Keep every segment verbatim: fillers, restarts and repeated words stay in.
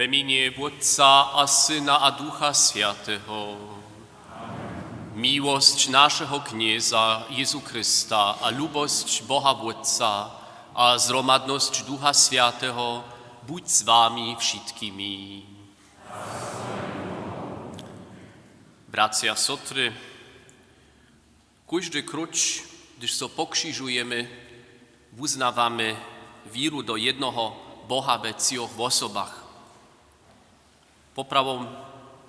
W mjenje Wótca a Syna a Ducha Swjateho. Miłosć našeho Knjeza Jezu Chrysta a lubosć Boha Wótca a zhromadnosć Ducha Swjateho budź z wami wšitkimi. Bratřa a sotry, kóždy króć, hdyž so pokřižujemy, wuznawamy wěru do jednoho Boha we třoch wosobach. Poprawom,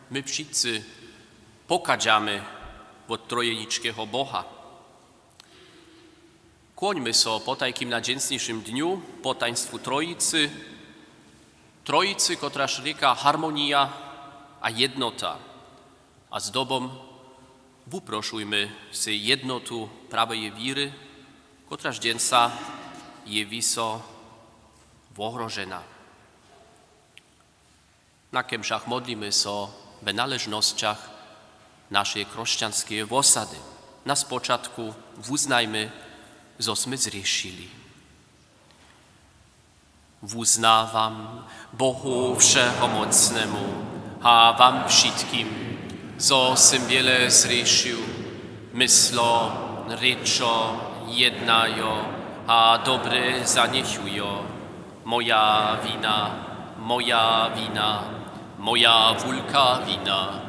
my wšitcy pochadźamy wot trojeničkeho Boha. Kłonimy so potajkim na dźensnišim dnju potaństwu Trojicy, Trojicy, kotraž rěka harmonija a jednota. A zdobom wuprošujmy sej jednotu praweje wěry, kotraž dźensa jewi so wohrožena. Na kemšach modlimy so we naležnosćach našeje chróšćanskeje wosady. Na spočatku wuznajmy, zo smy zhrěšili. Wuznawam Bohu Wšehomócnemu a wam wšitkim, zo sym wjele zhrěšił, myslo, rěčo, jednajo a dobre zanjechujo. Moja wina, moja wina, moja wulka wina.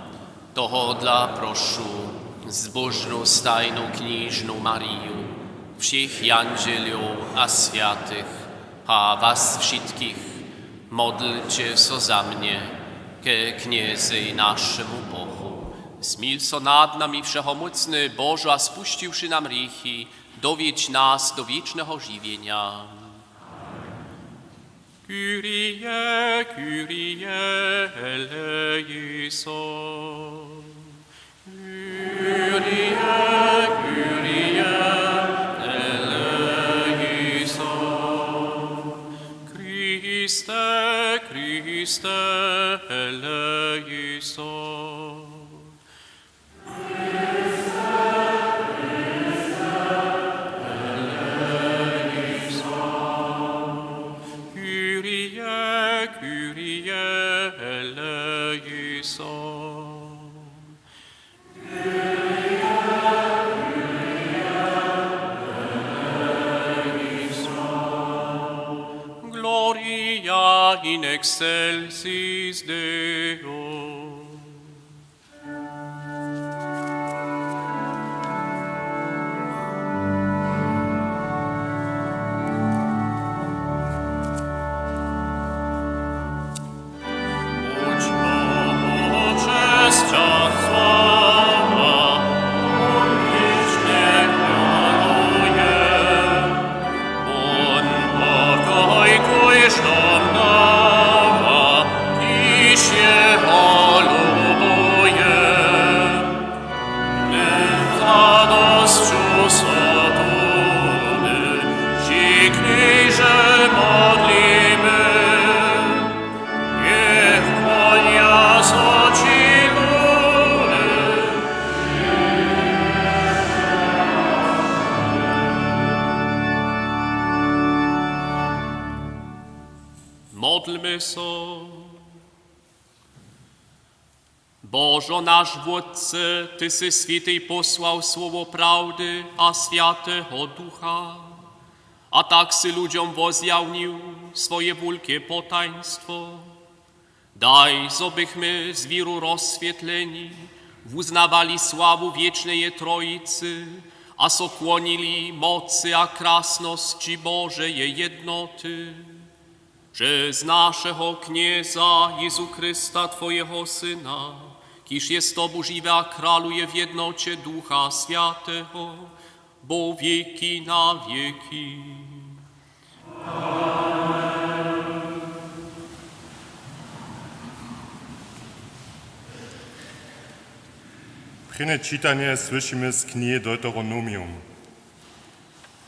Tohodla prošu zbóžnu stajnu knježnu Mariju, wšěch jandźeljow a swjatych a was wšitkich, modlće so za mnje ke Knjezej našemu Bohu. Smil so nad nami, Wšehomócny Božo, a spušćiwši nam hrěchi, dowjedź nas do wěčneho žiwjenja. Kyrie, Kyrie eleison. Kyrie, Kyrie eleison. Christe, Christe eleison. Kyrie, Kyrie eleison. Gloria in excelsis Deo. Modlmy so. Božo naš Wótče, ty sy swětej posłał słowo prawdy a Swjateho Ducha, a tak sy ludźom wozjawnił swoje wulke potajnstwo. Daj, zo bychmy z wěru rozswětleni wuznawali sławu wěčneje Trojicy a so kłonili mocy a krasnosći Božeje jednoty. Přez našeho Knjeza Jezu Chrysta, twojeho Syna, kiž je z tobu žiwy a kraluje w jednoće Ducha Swjateho, po wěki na wěki. Prěnje čitanje słyšimy z knihi Deuteronomium.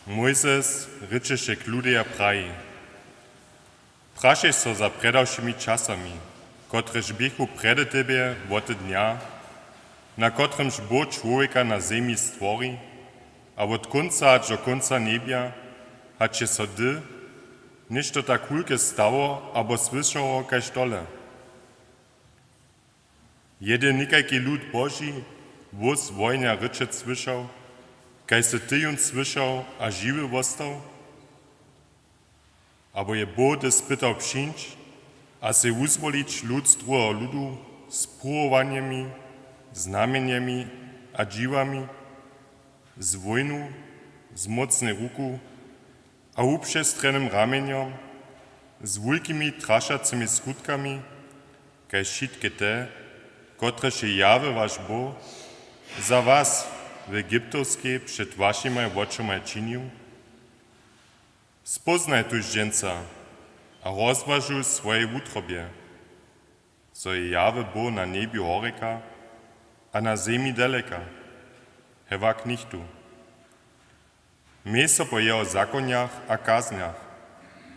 Mojzes rěčeše k ludej a praji: Prašej so za předawšimi časami, kotrež běchu přede tebje wot dnja, na kotrymž Bóh čłowjeka na zemi stwori, a wot kónca hač do kónca njebja, hač je so hdy něšto tak wulke stało abo słyšało kaž tole. Jedy někajki lud Boži hłós wojenja rěčeć słyšał, kaž sy ty jón słyšał a žiwy wostał? Abo je Bóh hdy spytał přińć a sej wuzwolić lud z druheho ludu z pruwowanjemi, znamjenjemi a dźiwami, z wójnu, z mócnej ruku a wupřestrjenym ramjenjom, z wulkimi trašacymi skutkami, kaž wšitke te, kotrež je Jawe waš Bóh za was w Egiptowskej před wašimaj wočomaj činił? Spóznaj tuž dźensa a rozwažuj w swojej wutrobje, zo je Jawe Bóh na njebju horjeka a na zemi deleka, hewak nichtó. Měj so po jeho zakonjach a kaznjach,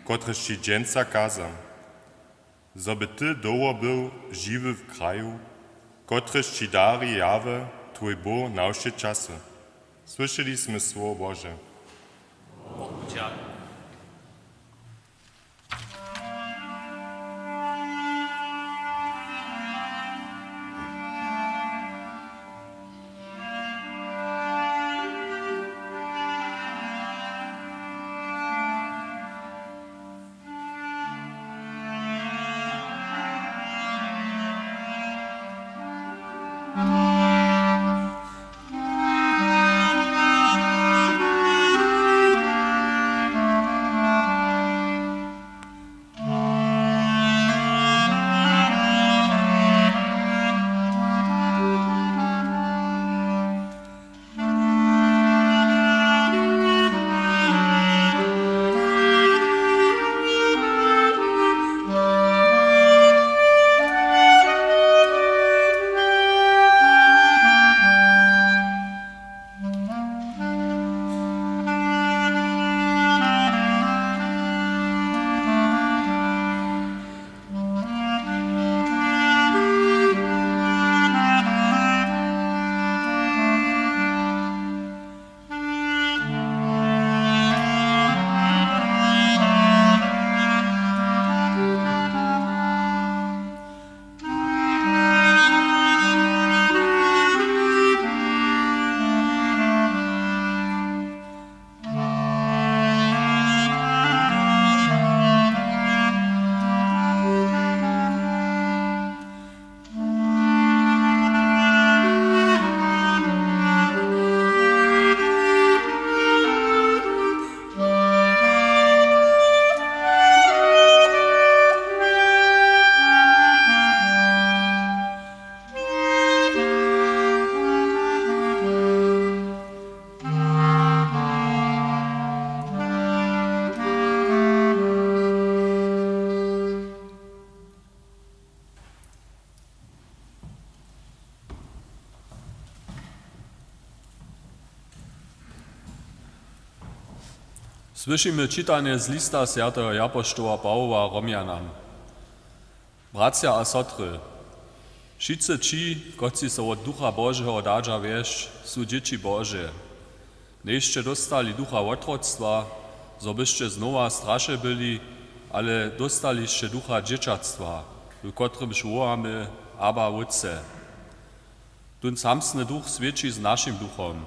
kotrež ći dźensa kazam, zo by ty dołho był žiwy w kraju, kotryž ći dari Jawe, twój Bóh, na wše časy. Słyšeli smy słowo Bože. Słyšimy čitanje z lista swjateho japoštoła Pawoła Romjanam. Bratřa a sotry, wšitcy ći, kotřiž so wot Ducha Božeho dadźa wjesć, su dźěći Bože. Njejsće dóstali ducha wotroctwa, zo byšće znowa w straše byli, ale dóstali sće ducha dźěćatstwa, w kotrymž wołamy: Abba, Wótče. Tón samsny Duch swědči z našim duchom,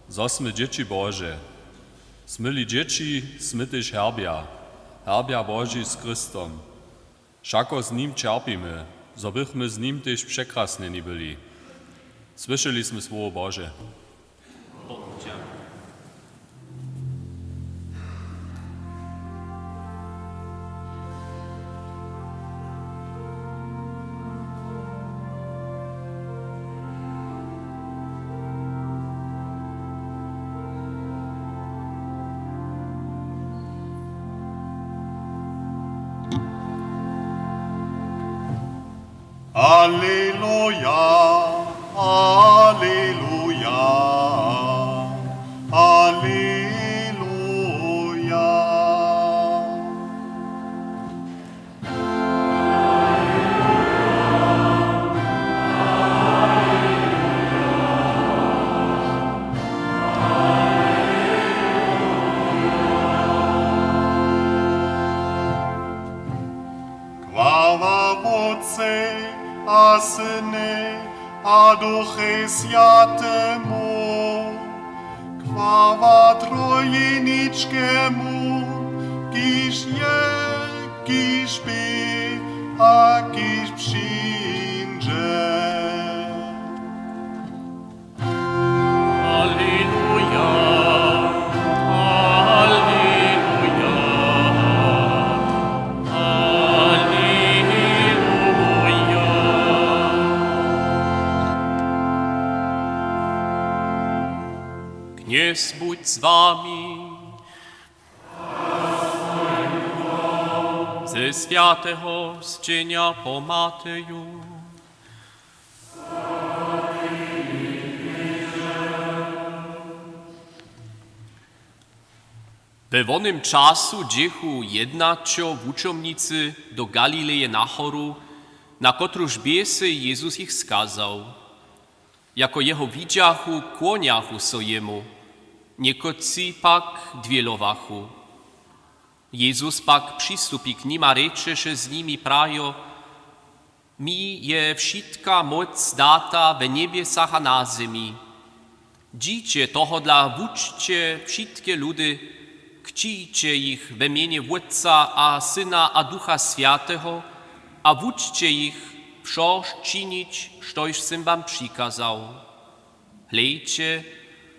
zo smy dźěći Bože. Smy-li dźěći, smy tež herbja, herbja Boži z Chrystom. Wšako z nim ćerpimy, zo bychmy z nim tež překrasnjeni byli. Słyšeli smy słowo Bože. Aleluja, aleluja, aleluja. Chwała Wótcej a Synjej A Duchej Swjatemu, chwała Trojeničkemu, kiž je, kiž bě a kiž přińdźe. Aleluja, aleluja, aleluja. Knjez budź z wami. Ze swjateho sćenja po Mateju. We wonym času dźěchu jednaćo wučomnicy do Galileje na horu, na kotruž bě sej Jezus jich skazał. Jako jeho widźachu, kłonjachu so jemu, někotři pak dwělowachu. Jezus pak přistupi k nim a rěčeše z nimi prajo: Mi je wšitka móc data we njebjesach a na zemi. Dźiće tohodla, wučće wšitke ludy, křćiće jich we mjenje Wótca a Syna a Ducha Swjateho a wučće jich wšo činić, štož sym wam přikazał. Hlejće,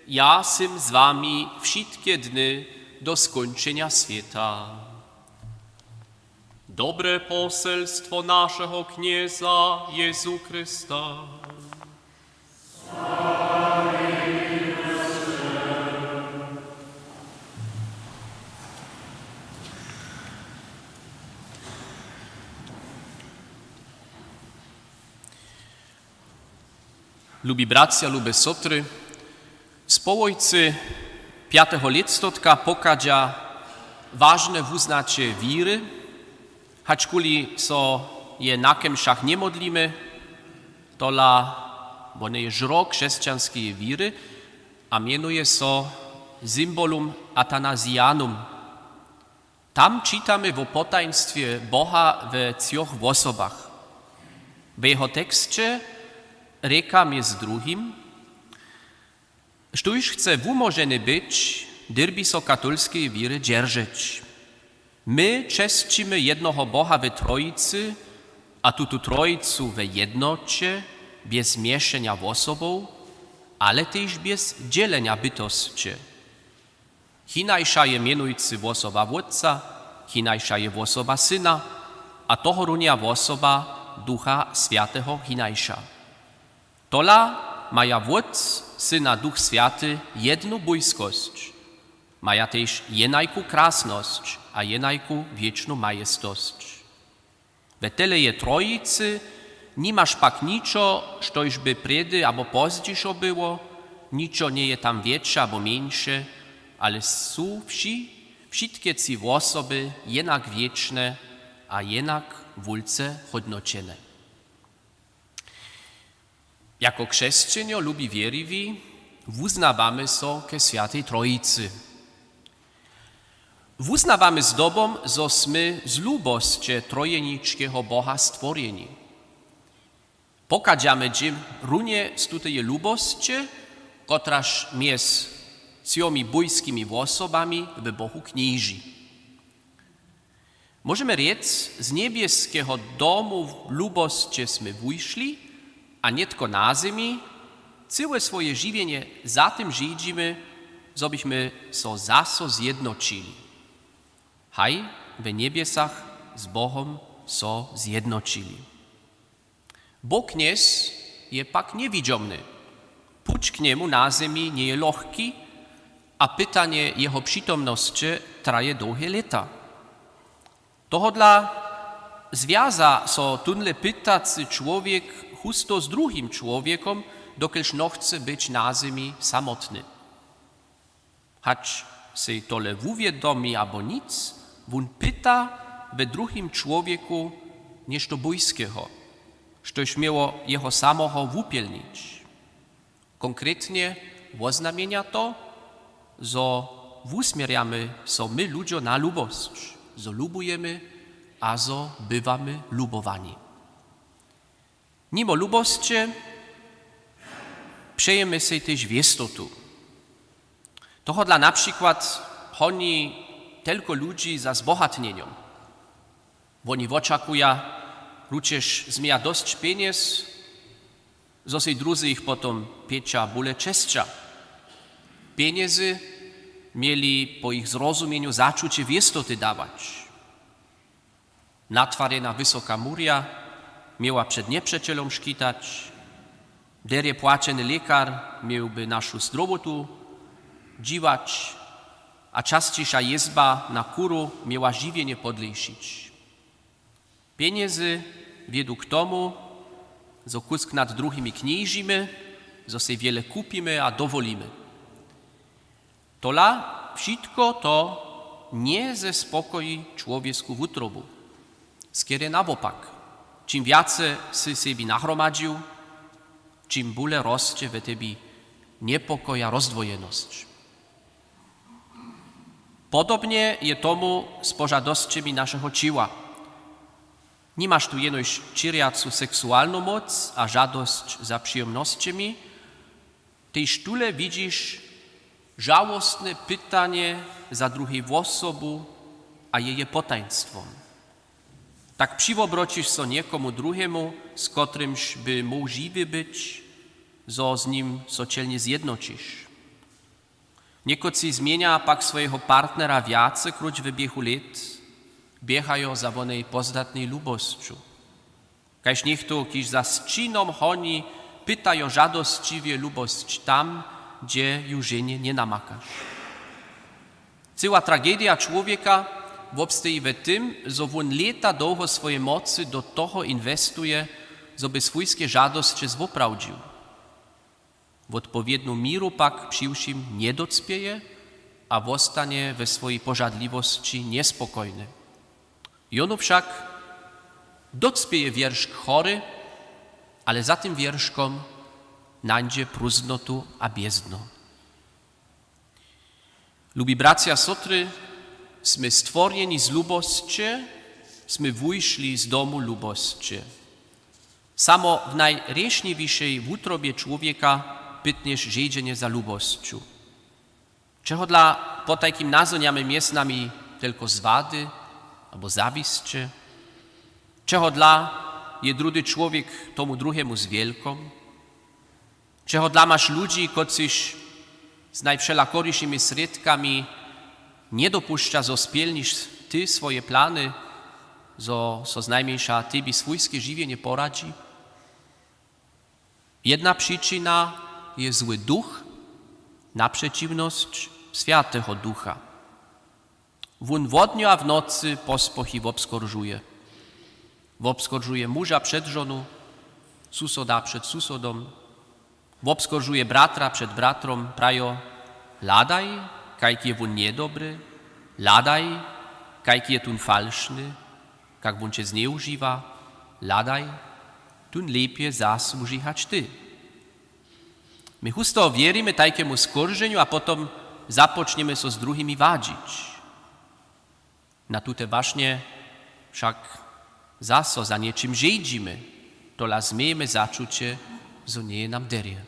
ja sym z wami wšitke dny do skónčenja swěta. Dobre poselstwo našeho Knjeza Jezu Chrysta. Lubi bratřa, lube sotry, społojcy pjateho lětstotka pochadźa wažne wuznaće wěry, hačkuli so je na kemšach njemodlimy, tola wone je žro křesćanskeje wěry a mjenuje so Symbolum Athanazianum. Tam čitamy wo potajnstwje Boha we třoch wosobach. W jeho teksće rěka mjez druhim: Štóž chce wumoženy być, dyrbi so katolskeje wěry dźeržeć. My česćimy jednoho Boha we Trojicy a tutu Trojicu we jednoće, bjez měšenja wosobow, ale tež bjez dźělenja bytosće. Hinaša je mjenujcy wosoba Wótca, hinaša je wosoba Syna a tohorunja wosoba Ducha Swjateho hinaša. Tola maja Wótc, Syn a Duch Swjaty jednu bójskosć. Maja tež jenajku krasnosć a jenajku wěčnu majestosć. We tele je Trojicy nimaš pak ničo, štož by prjedy abo pozdźišo było, ničo njeje tam wjetše abo mjeńše, ale su wši-, wšitke tři wosoby jenak wěčne a jenak wulce hódnoćene. Jako křesćenjo, lubi wěriwi, wuznawamy so ke Swjatej Trojicy. Wuznawamy zdobom, zo smy z lubosće trojeničkeho Boha stworjeni. Pochadźamy dźě runje z tuteje lubosće, kotraž mjez třomi bójskimi wosobami w Bohu knježi. Móžemy rjec, z njebjeskeho domu lubosće smy wušli a nětko na zemi cyłe swoje žiwjenje za tym žedźimy, zo bychmy so zaso zjednoćili. Haj, we njebjesach z Bohom so zjednoćili. Bóh Knjez je pak njewidźomny. Puć k njemu na zemi njeje lochki a pytanje jeho přitomnosće traje dołhe lěta. Tohodla zwjaza so tónle pytacy čłowjek husto z druhim čłowjekom, dokelž nochce być na zemi samotny. Hač sej tole wuwědomi abo nic, wón pyta we druhim čłowjeku něšto bójskeho, štož měło jeho samoho wupjelnić. Konkretnje woznamjenja to, zo wusměrjamy so my ludźo na lubosć, zo lubujemy a zo bywamy lubowani. Nimo lubosće Přejemy sej tež wěstotu. Tohodla na přikład honi telko ludźi za zbohatnjenjom. Woni wočakuja, ručež změja dosć pjenjez, zo sej druzy jich potom pěča bóle česća. Pjenjezy měli po jich zrozumjenju začuće wěstoty dawać. Natwarjena wysoka murja měła před njepřećelom škitać, derje płaćeny lěkar měł by našu zdrowotu dźiwać, a časćiša jězba na kuru měła žiwjenje podlejšić. Pjenjezy wjedu k tomu, zo kusk nad druhimi knježimy, zo sej wjele kupimy a dowolimy. Tola wšitko to njezespokoji čłowjesku wutrobu. Skerje nawopak, čim wjace sy sebi nahromadźił, čim bóle rosće we tebi njepokoj a rozdwojenosć. Podobnje je tomu z požadosćemi našeho ćěła. Nimaš tu jenož ćěrjacu seksualnu móc a žadosć za přijomnosćemi, tež tule widźiš žałostne pytanje za druhej wosobu a jeje potajnstwom. Tak přiwobroćiš so někomu druhemu, z kotrymž by móhł žiwy być, zo z nim so ćelnje zjednoćiš. Někotři změnja pak swojeho partnera wjacekróć w běhu lět, běhajo za wonej pozdatnej lubosću. Kaž něchtó, kiž za sćinom honi, pytajo žadosćiwje lubosć tam, hdźe ju ženje njenamakaš. Cyła tragedija čłowjeka wobsteji w tym, zo wón lěta dołho swoje mocy do toho inwestuje, zo by swójske žadosće zwoprawdźił. Wotpowědnu měru pak přiwšěm njedocpěje a wostanje we swojej požadliwosći njespokojny. Jónu wšak docpěje wjeršk chory, ale za tym wjerškom nańdźe prózdnotu a bězdno. Lubi bratřa a sotry, smy stworjeni z lubosće, smy wušli z domu lubosće. Samo w najrješnjewišej wutrobje čłowjeka pytnješ žedźenje za lubosću. Čehodla potajkim nazhonjamy mjez nami telko zwady abo zawisće? Čehodla je druhdy čłowjek tomu druhemu zwjelkom? Čehodla maš ludźi, kotřiž z najwšelakorišimi srědkami njedopušća, zo spjelniš ty swoje plany, zo so znajmjeńša tebi swójske žiwjenje poradźi? Jedna přičina je zły duch, napřećiwnosć Swjateho Ducha. Wón wodnjo a w nocy pospochi wobskoržuje. Wobskoržuje muža před žonu, susoda před susodom. Wobskoržuje bratra před bratrom, prajo: „Hladaj, kajk je wón njedobry, hladaj, kajk je tón falšny, kak wón će znjełužiwa, hladaj, tón lěpje zasłuži hač ty.“ My husto wěrimy tajkemu skorženju a potom započnjemy so z druhimi wadźić. Na tute wašnje wšak zaso za něčim žejdźimy, tola změjemy začuće, zo njeje nam derje.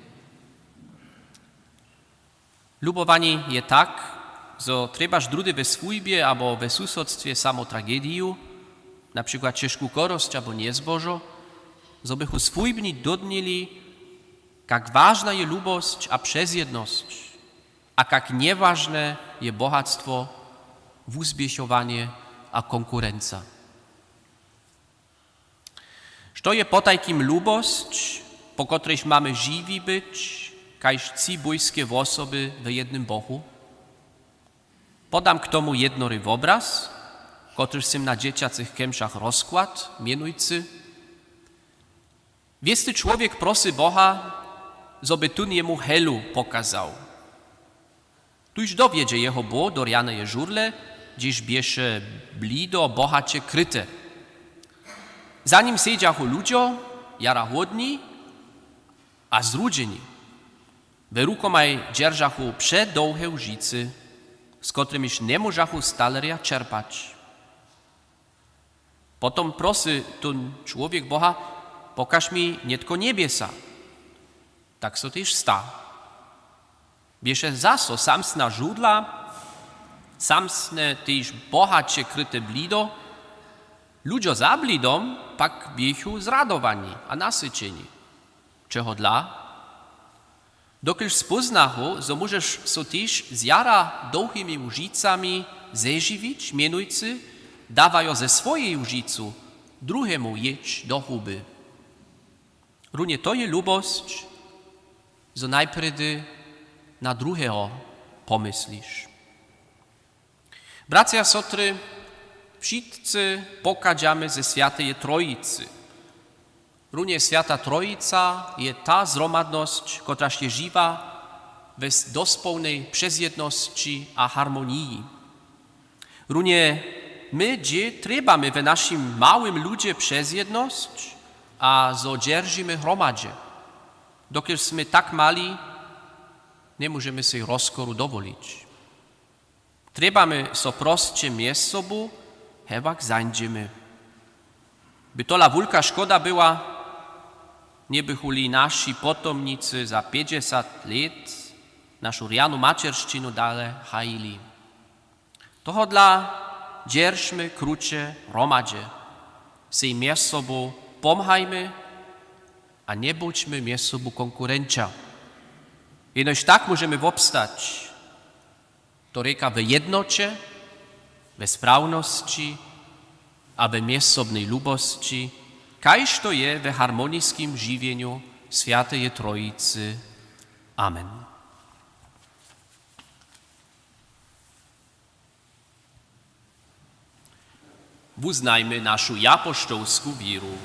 Lubowanje je tak, zo trjebaš druhdy we swójbje abo we susodstwje samo tragediju, na přikład ćežku chorosć abo njezbožo, zo bychu swójbni dódnili, kak wažna je lubosć a přezjednosć a kak njewažne je bohatstwo, wuzběchowanje a konkurenca. Što je potajkim lubosć, po kotrejž mamy žiwi być, kaž tři bójske wosoby w jednym bochu? Podam k tomu jednory wobraz, kotryž sym na dźěćacych kemšach rozkład, mjenujcy: Wěsty čłowjek prosy Boha, zo by tón jemu helu pokazał. Tuž dowjedźe jeho Bóh do rjaneje žurle, hdźež běše blido bohaće kryte. Za nim sedźachu ludźo, jara hłódni a zrudźeni. We rukomaj dźeržachu předołhe łžicy, z kotrymiž njemóžachu z talerja čerpać. Potom prosy tón čłowjek Boha: „Pokaž mi nětko njebjesa.“ Tak so tež sta. Běše zaso samsna žudla, samsne tež bohaće kryte blido. Ludźo za blidom pak běchu zradowani a nasyćeni. Čehodla? Dokelž spóznachu, zo móžeš so tež z jara dołhimi łžicami zežiwić, mjenujcy, dawajo ze swojej łžicu druhemu jěć do huby. Runje to je lubosć, zo najprjedy na druheho pomysliš. Bratřa a sotry, wšitcy pochadźamy ze Swjateje Trojicy. Runje Swjata Trojica je ta zhromadnosć, kotraž je žiwa we s-, dospołnej přezjednosći a harmoniji. Runje my dźě trjebamy we našim małym ludźe přezjednosć a zo dźeržimy hromadźe. Dokelž smy tak mali, njemóžemy sej rozkoru dowolić. Trjebamy so prosće mjez sobu, hewak zańdźemy. By tola wulka škoda była, njebychu-li naši potomnicy za pjećdźesat lět našu rjanu maćeršćinu dale hajili. Tohodla dźeržmy kruće hromadźe, sej mjez sobu pomhajmy a njebudźmy mjez sobu konkurenća. Jenož tak móžemy wobstać. To rěka we jednoće, we sprawnosći a we mjezsobnej lubosći, kaž to je we harmoniskim žiwjenju Swjateje Trojicy. Amen. Wuznajmy našu japoštołsku wěru.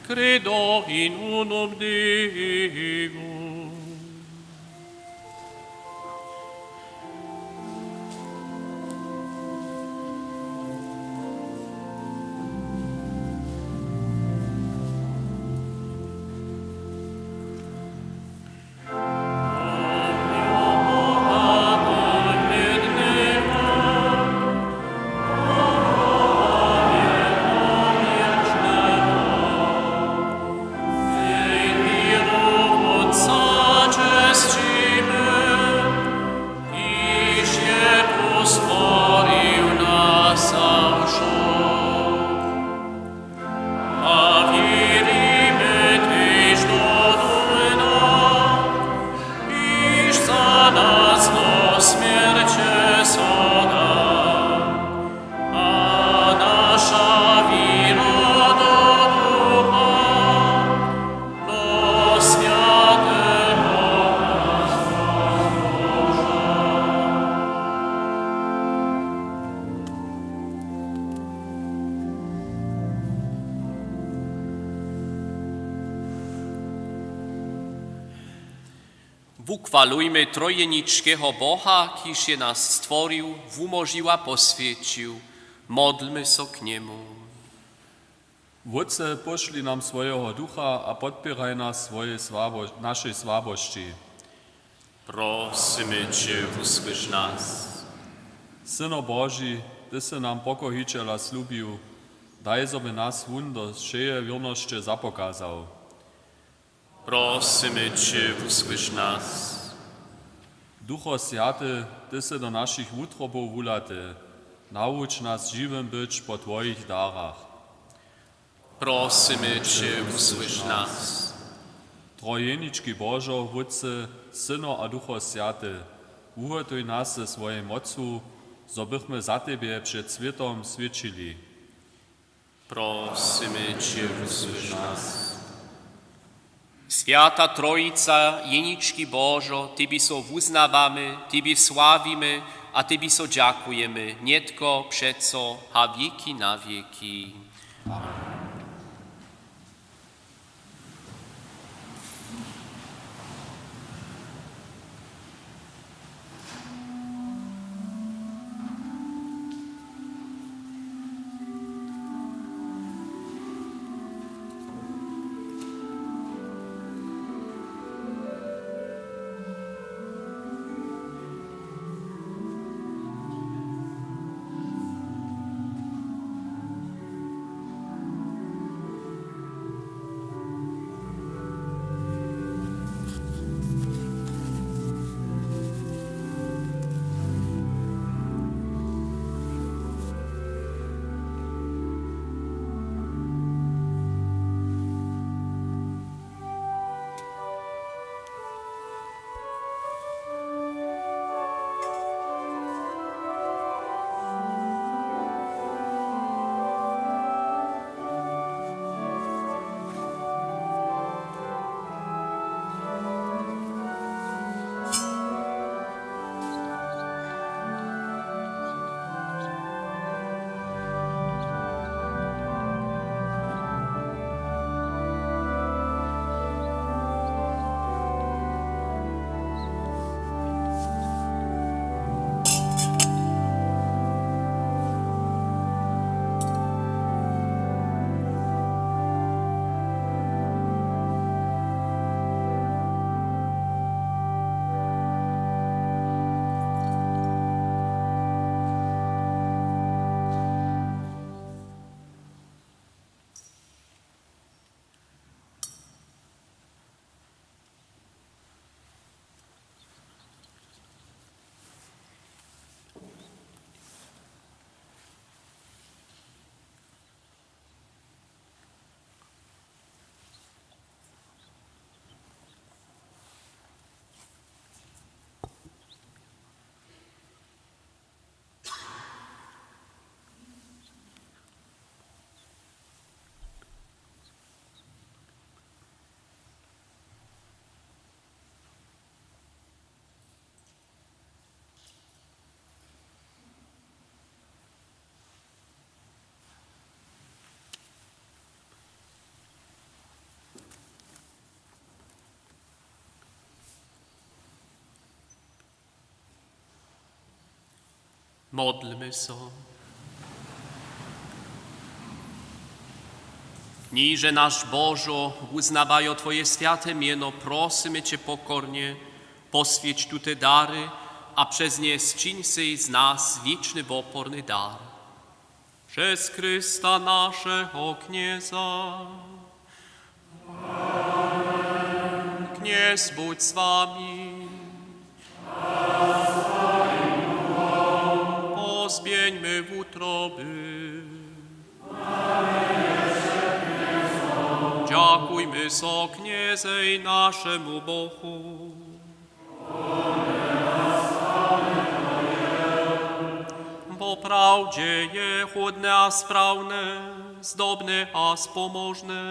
Credo in unum Deum. Wuchwalujmy trojjeničkeho Boha, kiž je nas stworił, wumóžił a poswjećił. Modlmy so k njemu. Wótče, póšli nam swojeho Ducha a podpěraj nas swojej słabo-, našej słabosći. Prosymy će, wusłyš nas. Syno Boži, ty sy nam pokohićela slubił, daj, zo by nas wón do wšeje wěrnosće zapokazał. Prosymy će, wusłyš nas. Ducho Swjaty, ty sy do našich wutrobow wulaty, nawuč nas žiwym być po twojich darach. Prosymy će, wusłyš nas. Trojjenički Božo, Wótče, Syno a Ducho Swjaty, wuhotuj nas ze swojej mocu, zo bychmy za tebje před swětom swědčili. Prosymy će, wusłyš nas. Swjata Trojica, jenički Božo, tebi so wuznawamy, tebi sławimy a tebi so dźakujemy, nětko, přeco a wěki na wěki. Amen. Modlmy so. Kniže naš Božo, wuznawajo Twoje swjate mjeno, prosymy Će pokornje, poswjeć tute dary a přez nje sčiń sej z nas wěčny woporny dar. Přez Chrysta, našeho Knjeza. Knjez budź z wami. Pozběhńmy wutroby. Dźakujmy so Knjezej, našemu Bohu. Woprawdźe je hódne a sprawne, zdobne a spomožne,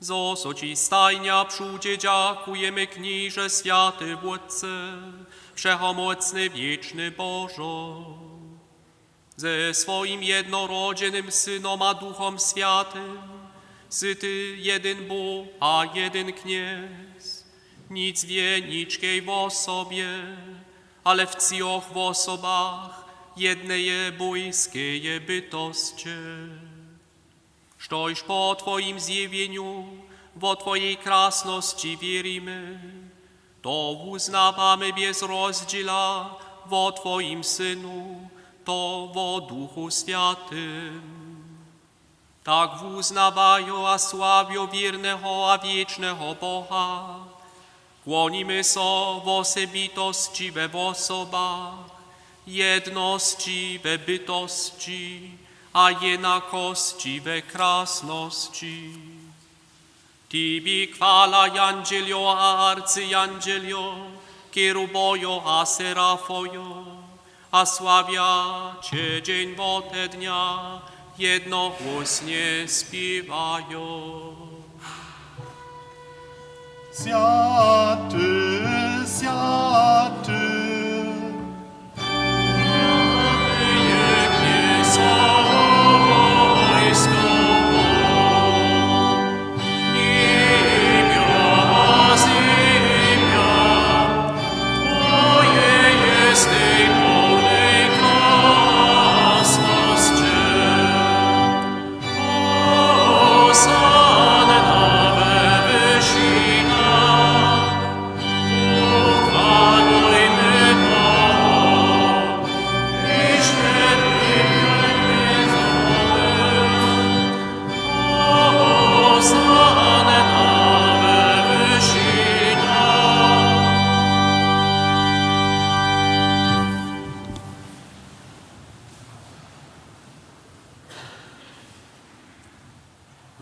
zo so Ći stajnje a wšudźe dźakujemy, Kniže, swjaty Wótče, wšehomócny, wěčny Božo. Ze swojim jednorodźenym Synom a Duchom Swjatym sy Ty jedyn Bóh a jedyn Knjez, nic wě, ničkej wosobje, ale w třoch wosobach jedneje bójskeje bytosće. Štož po Twojim zjewjenju wo Twojej krasnosći wěrimy, to wuznawamy bjez rozdźěla wo Twojim Synu, to wo Duchu Swjatym. Tak wuznawajo a sławjo wěrneho a wěčneho Boha, kłonimy so wosebitosći we wosobach, jednosći we bytosći a jenakosći we krasnosći. Tebi chwala jandźeljo a arcjandźeljo, kerubojo a serafojo, a sławja Će dźeń wote dnja, jednohłósnje spěwajo. Swjaty, swjaty.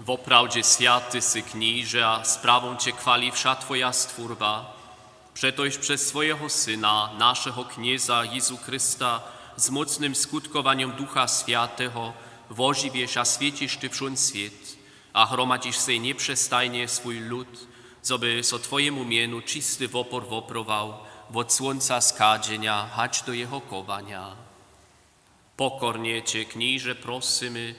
Woprawdźe swjaty sy, Kniže, a sprawom Će chwali wša Twoja stwórba. Přetož přez swojeho Syna, našeho Knjeza Jězu Chrysta, z mócnym skutkowanjom Ducha Swjateho wožiwješ a swjećiš Ty wšón swět a hromadźiš sej njepřestajnje swój lud, zo by so Twojemu mjenu čisty wopor woprował wot słónca schadźenja hač do jeho chowanja. Pokornje Će, Kniže, prosymy,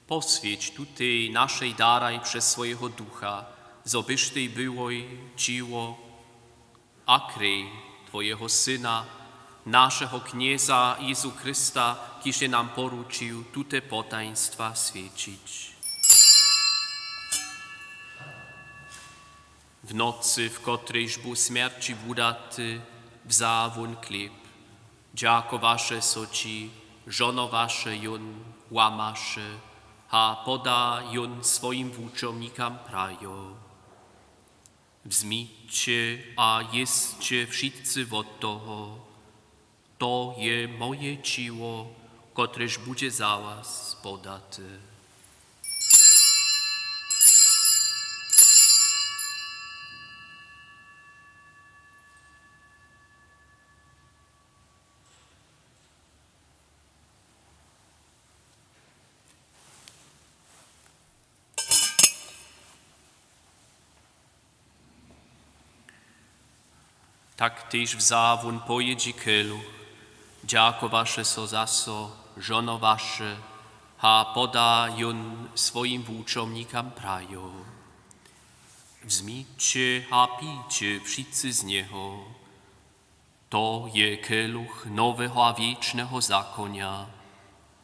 poswjeć tutej našej daraj přez swojeho Ducha, zo byštej byłoj ćěło a krej Twojeho Syna, našeho Knjeza Jězu Chrysta, kiž je nam poručił tute potajnstwa swjećić. W nocy, w kotrejž bu smjerći wudaty, wza wón chlěb, dźakowaše so Ći, žohnowaše jón, łamaše a poda jón swojim wučomnikam, prajo: Wzmiće a jěsće wšitcy wot toho, to je moje ćěło, kotrež budźe za was podate. Tak tež wza wón po jědźi keluch, dźakowaše so zaso, žohnowaše a poda jón swojim wučomnikam, prajo: Wzmiće a pijće wšitcy z njeho. To je keluch noweho a wěčneho zakonja,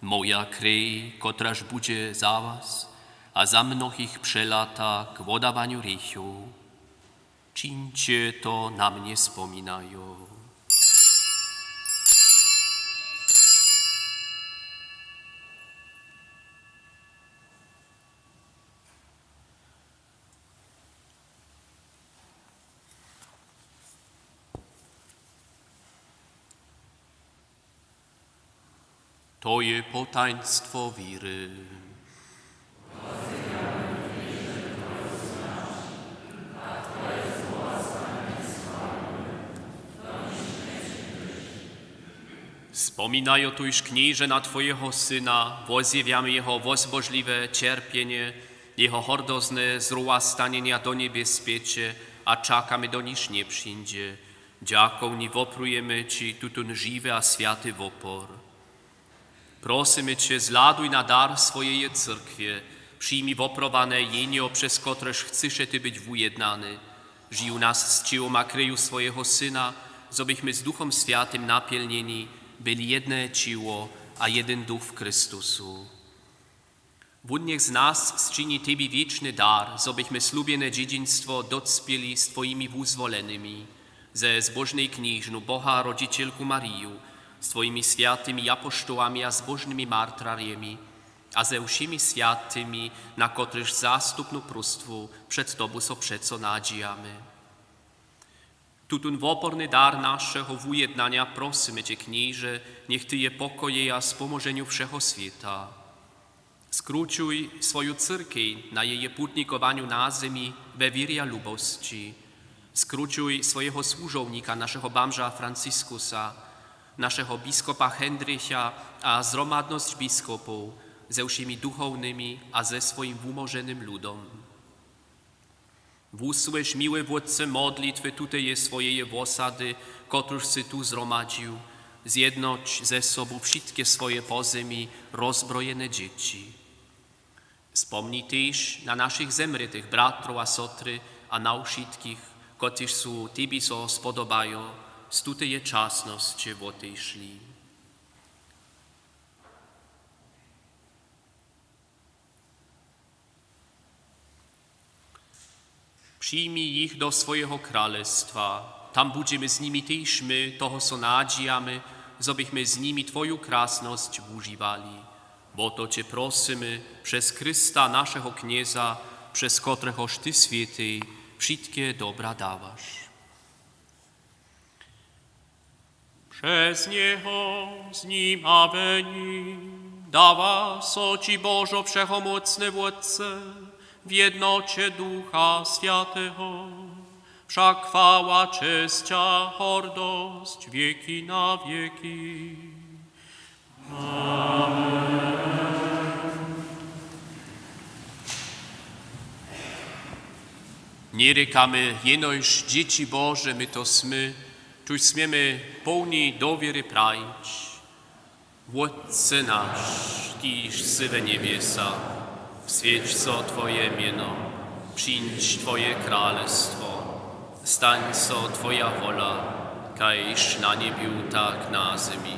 moja krej, kotraž budźe za was a za mnohich přelata k wodawanju hrěchow. Čińće to na mnje spominajo. To je potaństwo wěry. Spominajo tuž, Knježe, na twojeho Syna, wozjewjamy jeho wozbožliwe ćerpjenje, jeho hordozne zrowastanjenja do njebjez spjeće a čakamy, doniž njepřińdźe. Dźakowni woprujemy ći tutón žiwy a swjaty wopor. Prosymy će, zhladuj na dar swojeje cyrkwje, přijmi woprowane jenjo, přez kotrež chcyše ty być wujednany. Žiju nas z ćěłom a kreju swojeho Syna, zo bychmy z Duchom Swjatym napjelnjeni byli jedne ćěło a jedyn duch w Chrystusu. Wón njech z nas sčini tebi wěčny dar, zo bychmy slubjene dźědźiństwo docpěli z twojimi wuzwolenymi, ze zbóžnej Knježnu, Boha rodźićelku Mariju, z twojimi swjatymi apoštołami a zbóžnymi martrarjemi a ze wšěmi swjatymi, na kotrychž zastupnu próstwu před tobu so přeco nadźijamy. Tutón woporny dar našeho wujednanja prosymy će, Knježe, njech ty je pokojeja w spomoženju wšeho swěta. Skrućuj swoju cyrkej na jeje putnikowanju na zemi we wěrje a lubosći. Skrućuj swojeho słužownika, našeho bamža Franciskusa, našeho biskopa Hendricha a zhromadnosć biskopow ze wšěmi duchownymi a ze swojim wumoženym ludom. Wusłyš, miły Wótče, modlitwy tuteje swojeje wosady, kotruž sy tu zhromadźił. Zjednoć ze sobu wšitke swoje po zemi rozbrojene dźěći. Spomni tež na našich zemrětych bratrow a sotry a na wšitkich, kotřiž su tebi so spodobajo, z tuteje časnosće wotešli. Přijmi jich do swojeho kralestwa. Tam budźemy z nimi tež my, toho so nadźijamy, zo bychmy z nimi twoju krasnosć wužiwali. Wo to će prosymy přez Chrysta, našeho Knjeza, přez kotrehož ty swětej wšitke dobra dawaš. Přez njeho, z nim a we nim dawa so ći, Božo wšehomócny Wótče, w jednoće Ducha Swjateho, wša chwała, česć a hordosć wěki na wěki. Njerěkamy jenož dźěći Bože, my to smy, tuž směmy połni dowěry prajić: Wótče naš, kiž sy we njebjesach, swjeć so twoje mjeno, přińdź twoje kralestwo, stań so twoja wola, kaž na njebju, tak na zemi.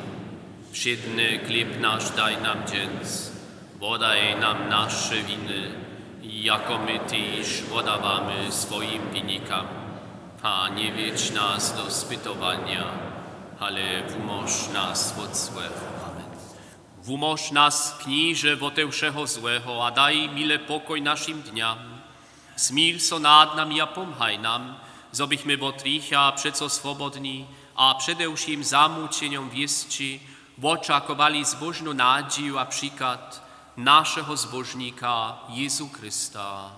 Wšědny chlěb naš daj nam dźens, wodaj nam naše winy, jako my tež wodawamy swojim winikam. A njewjedź nas do spytowanja, ale wumóž nas wot złeho. Amen. Wumóž nas, Knježe, wote wšeho złeho a daj mile pokoj našim dnjam. Smil so nad nami a pomhaj nam, zo bychmy wot hrěcha přeco swobodni a přede wšěm zamućenjom wěsći wočakowali zbóžnu nadźiju a přichad našeho Zbóžnika Jězu Chrysta.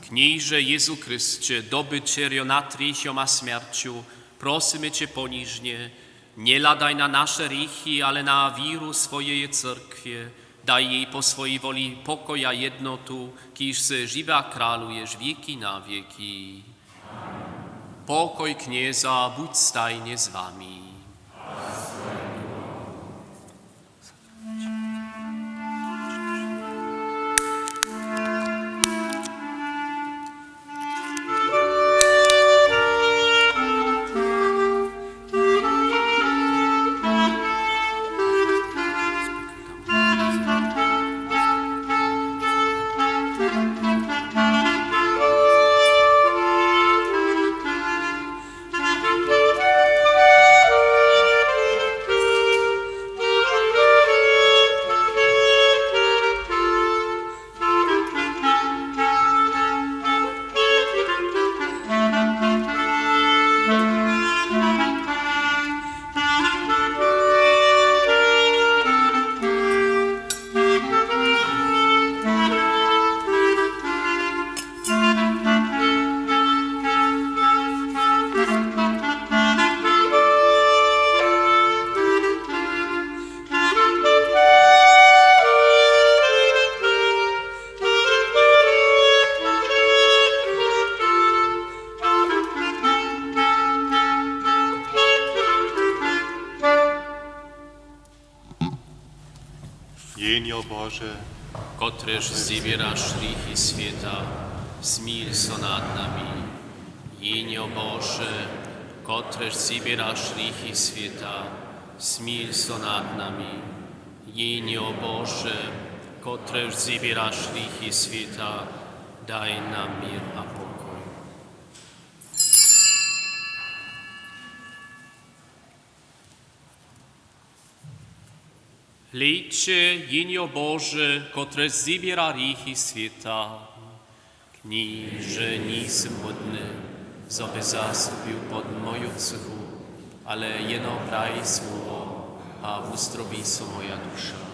Knježe Jězu Chrysće, dobyćerjo nad hrěchom a smjerću, prosymy će ponižnje, njehladaj na naše hrěchi, ale na wěru swojeje cyrkwje. Daj jej po swojej woli pokoj a jednotu, kiž sy žiwy a kraluješ wěki na wěki. Pokoj Knjeza budź stajnje z wami. Jo Bože, kotrež zběraš hrěchi swěta, smil so nad nami. Jehnjo Bože, kotrež zběraš hrěchi swěta, smil so nad nami. Jehnjo Bože, kotrež zběraš hrěchi swěta, daj nam měr a pokoj. Hlejće, Jehnjo Bože, kotrež zběra hrěchi swěta. Knježe, njejsym hódny, zo by zastupił pod moju třěchu, ale jeno praj słowo a wuzdrowi so moja duša.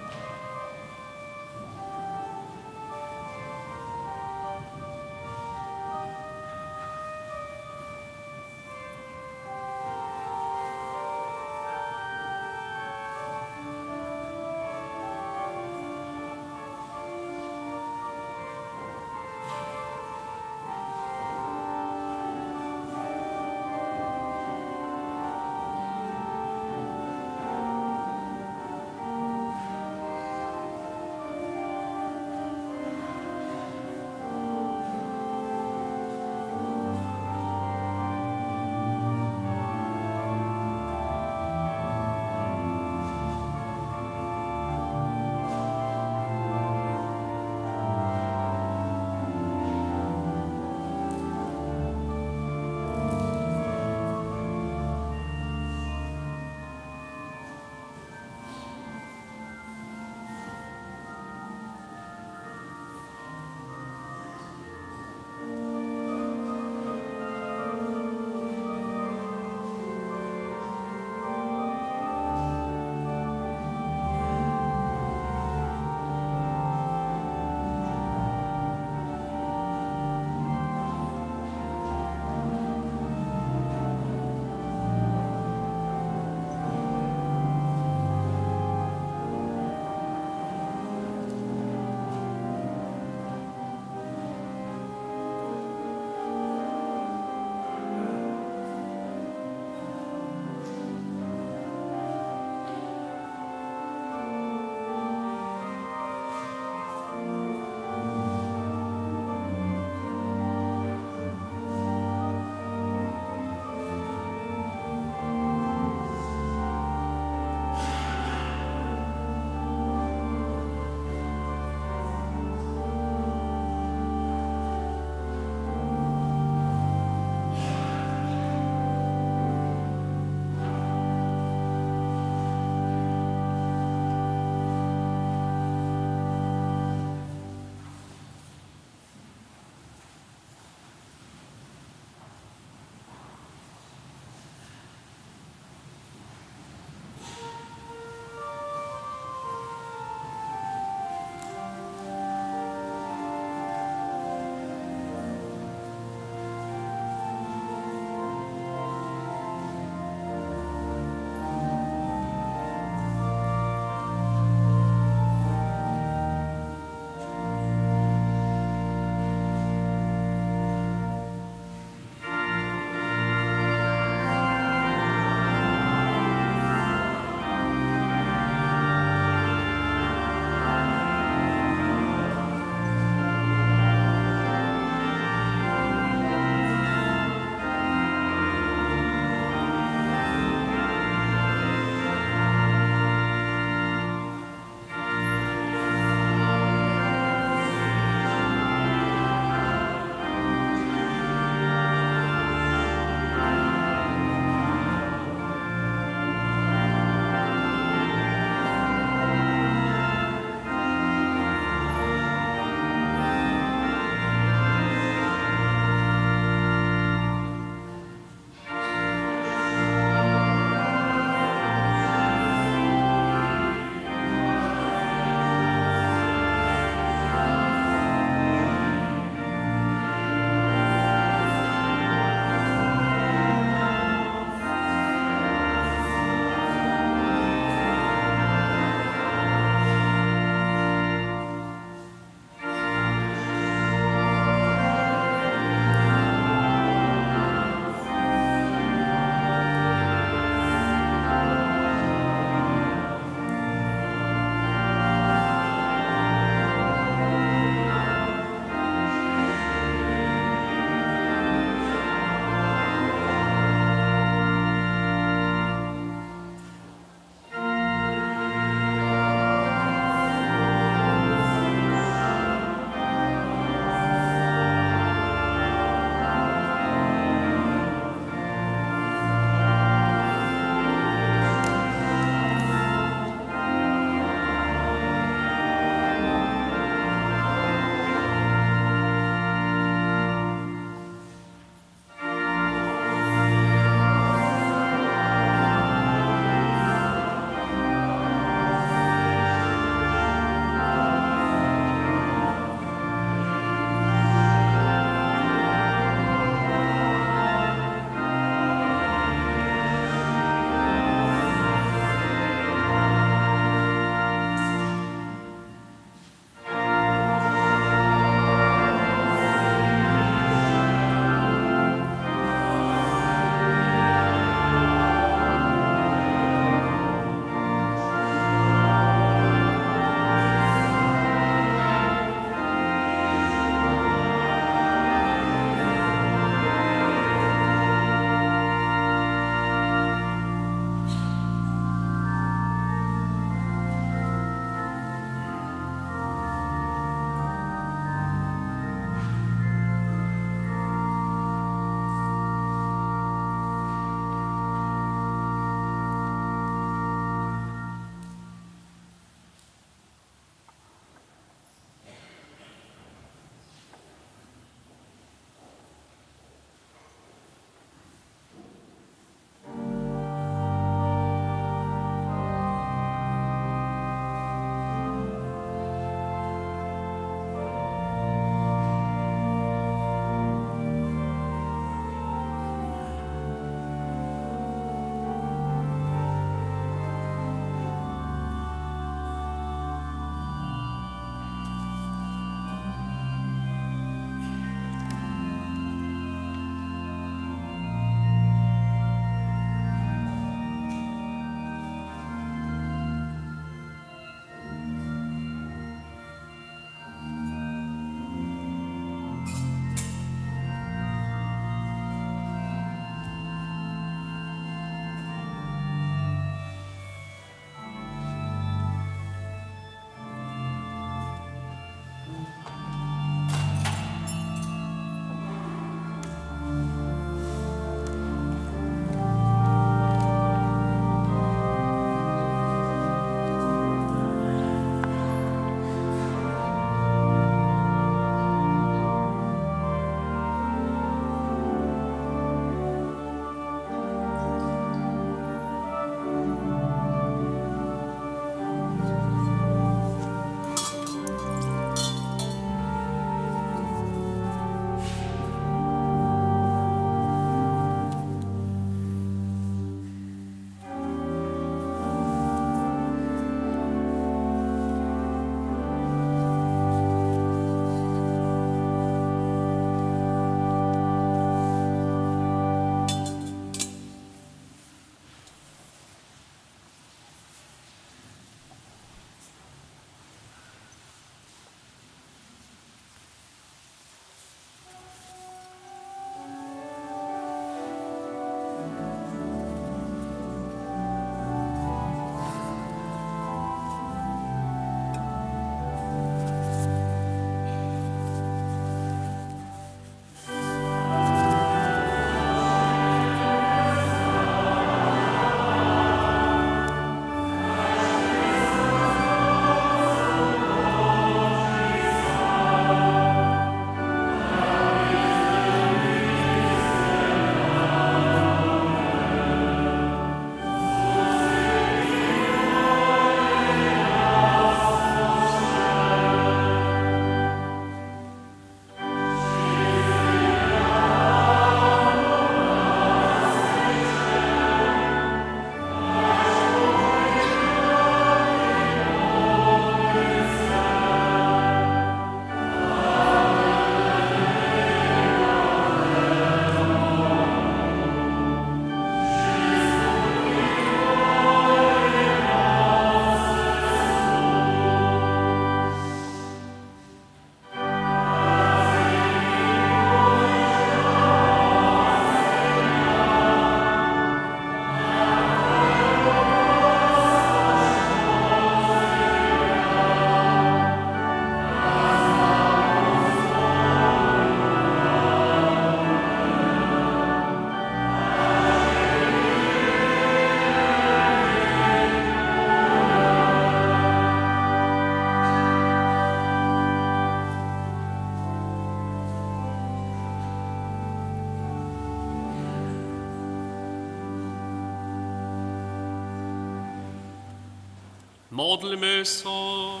Modlmy so.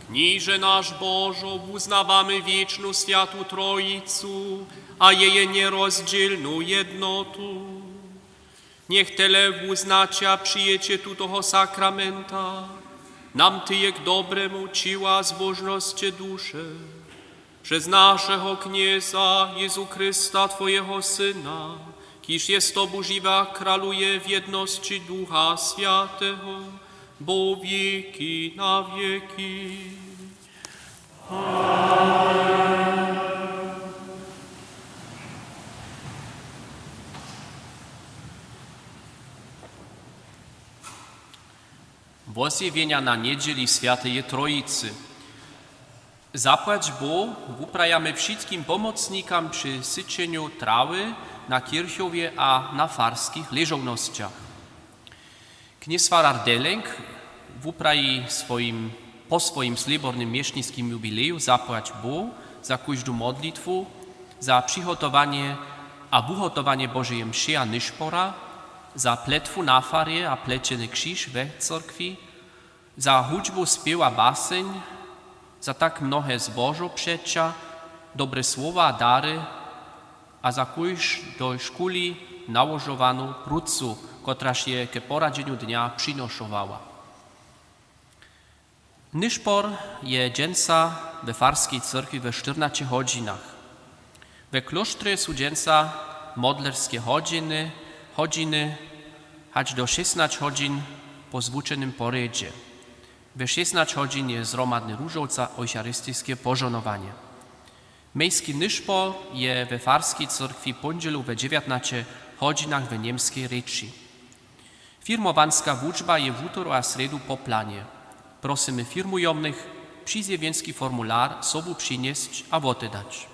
Kniže naš Božo, wuznawamy wěčnu swjatu Trojicu a jeje njerozdźělnu jednotu. Njech tele wuznaća přijěće tutoho sakramenta, nam teje k dobremu ćěła zbóžnosće duše. Přez našeho Knjeza Jezu Chrysta, twojeho Syna, kiž je z tobu žiwy a kraluje w jednosći Ducha Swjateho, po wěki na wěki. Wozjewjenja na njedźeli Swjateje Trojicy. Zapłać Bóh, wuprajamy wšitkim pomocnikam při syćenju trawy na kěrchowje a na farskich ležownosćach. Knjez farar Delenk wupraji swojim, po swojim slěbornym měšniskim jubileju zapłać Bóh za kóždu modlitwu, za přihotowanje a wuhotowanje Božeje mše a nyšpora, za pletwu na farje a plećeny křiž we cyrkwi, za hudźbu, spěw a baseń, za tak mnohe zbožo přeća, dobre słowa a dary a za kóždu do škuli nałožowanu prócu, kotraž je ke poradźenju dnja přinošowała. Nyšpor je dźensa we farskej cyrkwi we štyrnaće hodźinach. We klóštrje su dźensa modlerske hodźiny, hodźiny hač do šěsnaće hodźin po zwučenym porjedźe. We šěsnaće hodźin je zhromadne róžowca eucharistiske požohnowanje. Mejski nyšpor je we farskej cyrkwi póndźelu we dźewjatnaće hodźinach we němskej rěči. Firmowanska wučba je wutoru a srjedu po planje. Prosymy firmujomnych, přizjewjenski formular sobu přinjesć a wotedać.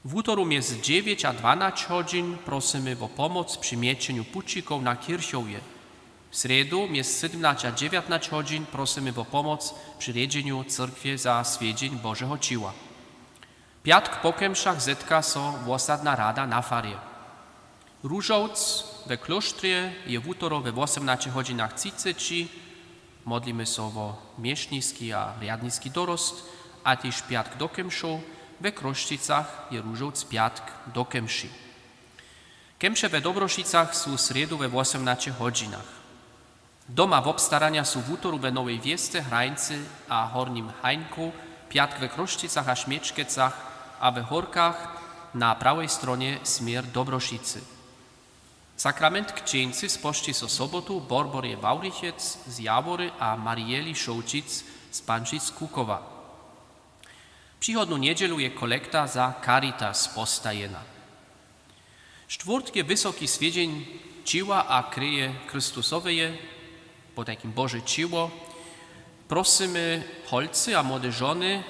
Wutoru mjez dźewjeć a dwanaće hodźin prosymy wo pomoc při měćenju pućikow na kěrchowje. Srjedu mjez sydomnaće a dźewjatnaće hodźin prosymy wo pomoc při rjedźenju cyrkwje za swjedźeń Božeho ćěła. Pjatk po kemšach zetka so wosadna rada na farje. Róžowc we klóštrje je wutoru we wosomnaće hodźinach třiceći, modlimy so wo měšniski a rjadniski dorost, a tež pjatk do kemšow. We Chrósćicach je róžowc pjatk do kemši. Kemše we Dobrošicach su srjedu we wosomnaće hodźinach. Doma wobstaranja su wutoru we Nowej Wěsce, Hrańcy a Hornim Hańku, pjatk we Chrósćicach a Šměčkecach a we Hórkach na prawej stronje směr Dobrošicy. Sakrament křćeńcy spožči so sobotu Borborje Wawrichec z Jawory a Marieli Šołćic z Pančic Kukowa. Přichodnu njedźelu je kolekta za Caritas postajena. Štwórtk je wysoki swjedźeń ćěła a kreje Chrystusoweje, potajkim Bože ćěło. Prosymy holcy a młode žony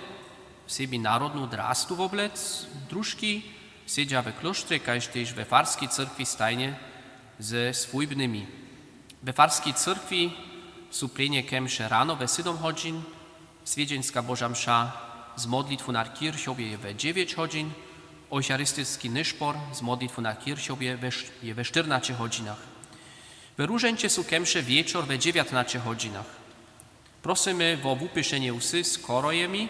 sebi narodnu drastu woblec, družki sedźa we klóštrje kaž tež we farskej cyrkwi stajnje ze swójbnymi. We farskej cyrkwi su prěnje kemše rano we sydom hodźin, swjedźeńska Boža mša z modlitwu na kěrchowje je we dźewjeć hodźin, eucharistiski nyšpor z modlitwu na kěrchowje we š-, je we štyrnaće hodźinach. We Róžeńće su kemše wječor we dźewjatnaće hodźinach. Prosymy wo wupěšenje wsy z chorojemi,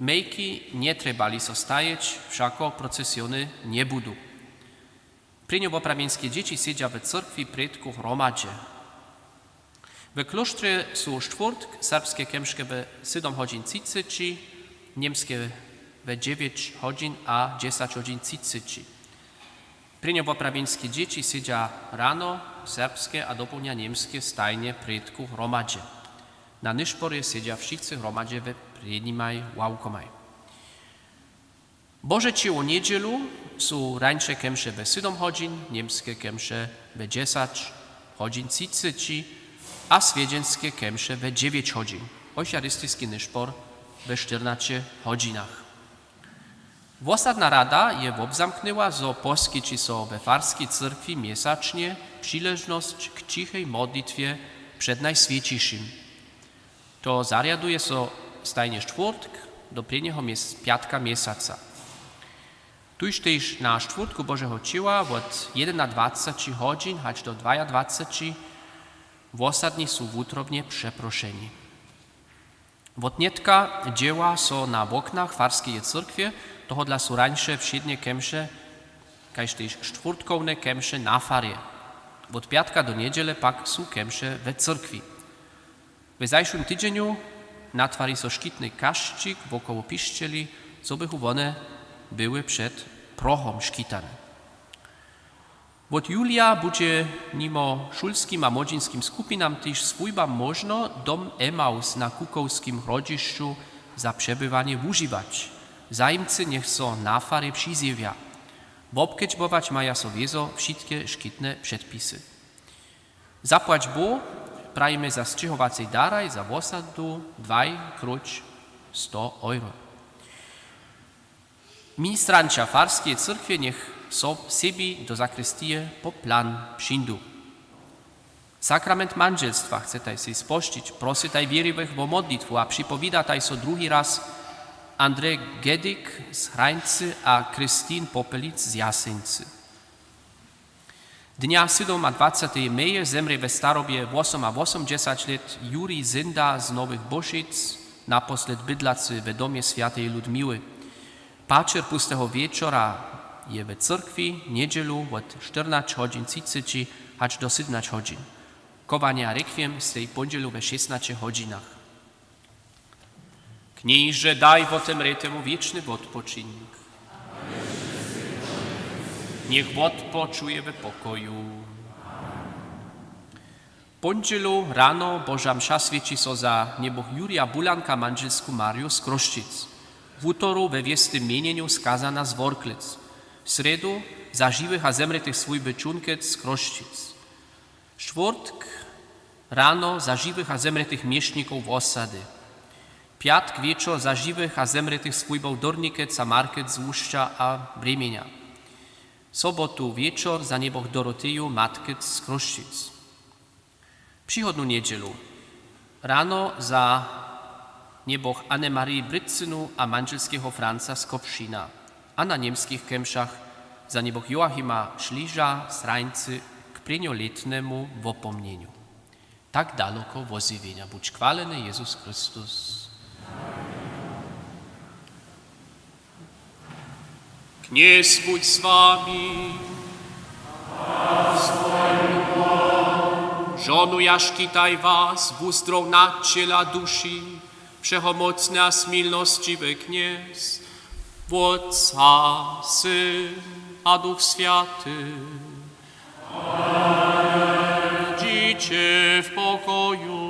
mejki njetrjebali so stajeć, wšako procesiony njebudu. Prěnjowoprawjenske dźěći sedźa w cyrkwi prědku hromadźe. W klóštrje su štwórtk serbske kemške we sydom hodźin třiceći, němske we dźewjeć hodźin a dźesać hodźin třiceći. Prěnjowoprawjenske dźěći sedźa rano serbske a dopołdnja němske stajnje prědku hromadźe. Na nyšporje sedźa wšitcy hromadźe we prědnimaj ławkomaj. Bože ćěło njedźelu su rańše kemše we sydom hodźin, němske kemše we dźesać hodźin třiceći a swjedźenske kemše we dźewjeć hodźin, eucharistiski nyšpor we štyrnaće hodźinach. Wosadna rada je wobzamknyła, zo poskići so we farskej cyrkwi měsačnje přiležnosć k ćichej modlitwje před Najswjećišim. To zarjaduje so stajnje štwórtk do prěnjeho mjez-, pjatka měsaca. Tuž tež na štwórtku Božeho ćěła wot jedynadwaceći hodźin hač do dwajadwaceći Wosadni su wutrobnje přeprošeni. Wotnětka dźěła so na woknach farskeje cyrkwje, tohodla su rańše wšědnje kemše, kaž tež štwórtkowne kemše na farje. Wot pjatka do njedźele pak su kemše we cyrkwi. We zašłym tydźenju natwari so škitny kašćik wokoło pišćeli, zo bychu wone były před prohom škitane. Wot julija budźe nimo šulskim a młodźinskim skupinam tež swójba móžno dom Emaus na Kukowskim hrodźišću za přebywanje wužiwać. Zajimcy njech so na farje přizjewja. Wobkedźbować maja so wězo wšitke škitne předpisy. Zapłać Bóh, prajimy za sćěhowacej daraj za wosadu dwaj króć sto euro. Ministranća farskeje cyrkwje njech so sebi do sakristije po plan přińdu. Sakrament mandźelstwa chcetaj sej spožčić, prosytaj wěriwych wo modlitwu a připowidataj so druhi raz André Gedik z Hrańcy a Christine Popelic z Jaseńcy. Dnja sydomadwaceteje meje zemrě we starobje wosomawosomdźesać lět Jurij Zinda z Nowych Bóšic, naposled bydlacy we domje swjateje Ludmiły. Pačer pusteho wječora je we cyrkwi njedźelu wot štyrnaće hodźin třiceći hač do sydomnaće hodźin. Chowanje a rekwiem sej póndźelu we šěsnaće hodźinach. Kniže, daj wotemrětemu wěčny wotpočink. Njech wotpočuje we pokoju. Póndźelu rano Boža mša swěći so za njeboch Jurija Bulanka, mandźelsku Marju z Chrósćic. Wutoru we wěstym mjenjenju skazana z Worklec. Srjedu za žiwych a zemrětych swójby Čunkec z Chrósćic. Štwórtk rano za žiwych a zemrětych měšnikow wosady. Pjatk wječor za žiwych a zemrětych swójbow Dórnikec a Markec z Łušća a Brěmjenja. Sobotu wječor za njeboch Doroteju Matkec z Chrósćic. Přichodnu njedźelu rano za njeboch Anne-Marie Brětcynu a mandźelskeho Franca z Kopšina a na němskich kemšach za njeboch Joachima Šliža z Hrańcy k prěnjolětnemu wopomnjenju. Tak daloko wozjewjenja. Budź chwaleny, Jezus Chrystus. Knjez budź z wami. Žonuja, škitaj was, wuzdrowna ćěla, duši, wšehomócny a smilnosćiwy Knjez, Wótc a Syn a Duch Swjaty. Dźiće w pokoju.